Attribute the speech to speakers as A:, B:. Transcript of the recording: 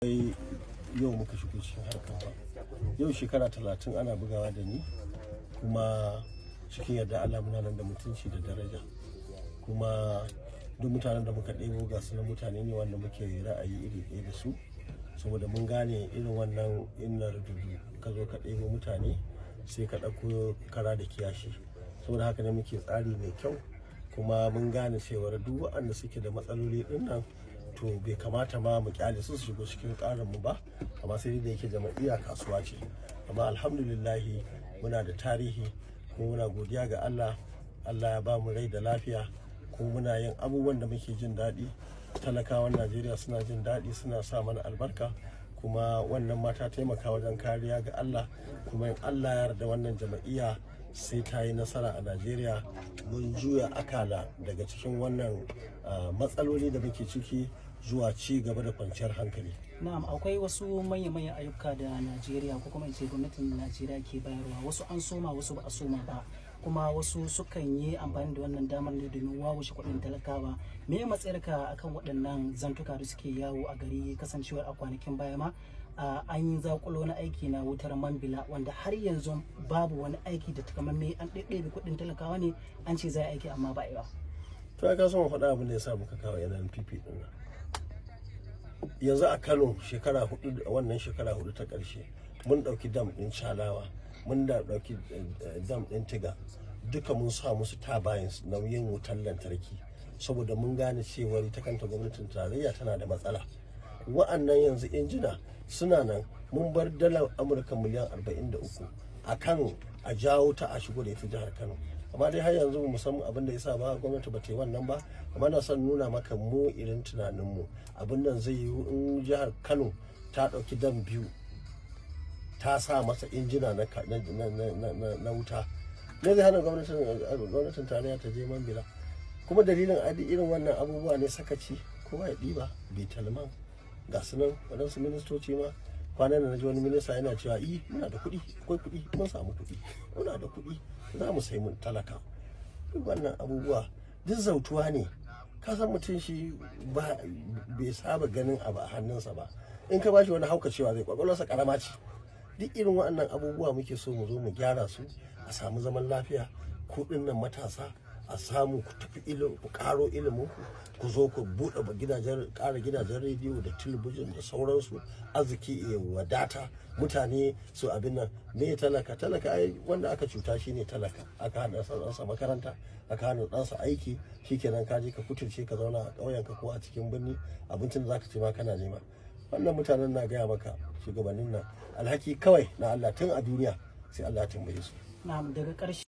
A: Wai yau muka shigo cikin harkar ba. Yau shekara 30 ana bugawa da ni, kuma cikin yadda Allah muna nan da mutunci da daraja. Kuma duk mutanen da muka ɗebo, ga su mutane ne wanda muke ra'ayi iri ɗaya da su, saboda mun gane irin wannan innar dudu, ka zo ka ɗebo mutane sai ka ɗauko kara da kiyashi. Saboda haka ne muke tsari mai kyau, kuma mun gane cewar duk waɗanda suke da matsaloli ɗin nan, to bai kamata ma mu kyale su su shigo cikin tsarin mu ba. Amma sai dai da yake jama'iyya kasuwa ce. Amma alhamdulillahi, muna da tarihi, kuma muna godiya ga Allah. Allah ya ba mu rai da lafiya, kuma muna yin abubuwan da muke jin daɗi. Talakawan Najeriya suna jin daɗi, suna sa mana albarka, kuma wannan ma ta taimaka wajen kariya ga Allah. Kuma in Allah ya yarda, wannan jama'iyya sai ta yi nasara a Najeriya. Mun juya akala daga cikin wannan matsaloli da muke ciki zuwa ci gaba da kwanciyar hankali.
B: Na'am, akwai wasu manya-manyan ayyuka da Najeriya, ko kuma in ce gwamnatin Najeriya ke bayarwa. Wasu an soma, wasu ba a soma ba. Kuma wasu sukan yi amfani da wannan damar ne domin wawushe kuɗin talakawa. Me matsayarka akan waɗannan zantuka da suke yawo a gari, kasancewar a kwanakin baya ma an yi zakulo na aiki na wutar Mambila, wanda har yanzu babu wani aiki da takamaimai, an ɗaiɗaiɗe kuɗin talakawa ne, an ce za a aiki amma ba a yi ba?
A: To, ka so mu faɗa abin da ya sa muka kawo NNPP ɗin nan. Yanzu a Kano, shekara 4, wannan shekara 4 ta ƙarshe, mun ɗauki dam ɗin Challawa, mun da ɗauki dam ɗin Tiga, duka mun sa musu turbines nauyin wutar lantarki, saboda mun gane cewar ita kanta gwamnatin tarayya tana da matsala. Wa'annan yanzu injina suna nan, mun bar dalar Amurka miliyan 43 a kan a jawo ta a shigo da ita jihar Kano, amma dai har yanzu mu san abin da yasa ba gwamnati ba ta yi wannan ba. Amma na son nuna maka mu irin tunaninmu, abin nan zai yiwu in jihar Kano ta ɗauki dam biyu ta sa masa injina na wuta, ne zai hana gwamnatin tarayya ta je Mambila? Kuma dalilin adi irin wannan abubuwa ne, sakaci, kowa ya ɗiba bitalman. Ga su nan waɗansu ministoci ma, kwanan da na ji wani minista yana cewa, "I, muna da kuɗi, akwai kuɗi, mun samu kuɗi, muna da kuɗi, za mu sai mun talaka." Duk wannan abubuwa duk zautuwa ne. Ka san mutum shi ba bai saba ganin abu a hannunsa ba, in ka bashi wani haukacewa zai, kwakwalwarsa karama ce. Duk irin waɗannan abubuwa muke so mu zo mu gyara su, a samu zaman lafiya. Kuɗin nan matasa a samu ku tafi ilimin, ku karo ilimin ku, ku zo ku buɗe gidajen, ƙara gidajen rediyo da talabijin da sauransu, arziki ya wadata, mutane su abin nan. Me talaka? Talaka ai wanda aka cuta shine talaka. Aka hana ɗansa makaranta, aka hana ɗansa aiki, shikenan ka je ka kuturce, ka zauna a ƙauyenka ko a cikin birni, abincin da zaka ci ma kana nema. Wannan mutanen, na gaya maka, shugabannin nan, alhaki kawai na Allah, tun a duniya sai Allah ya tambaye su.
B: Na'am, daga ƙarshe.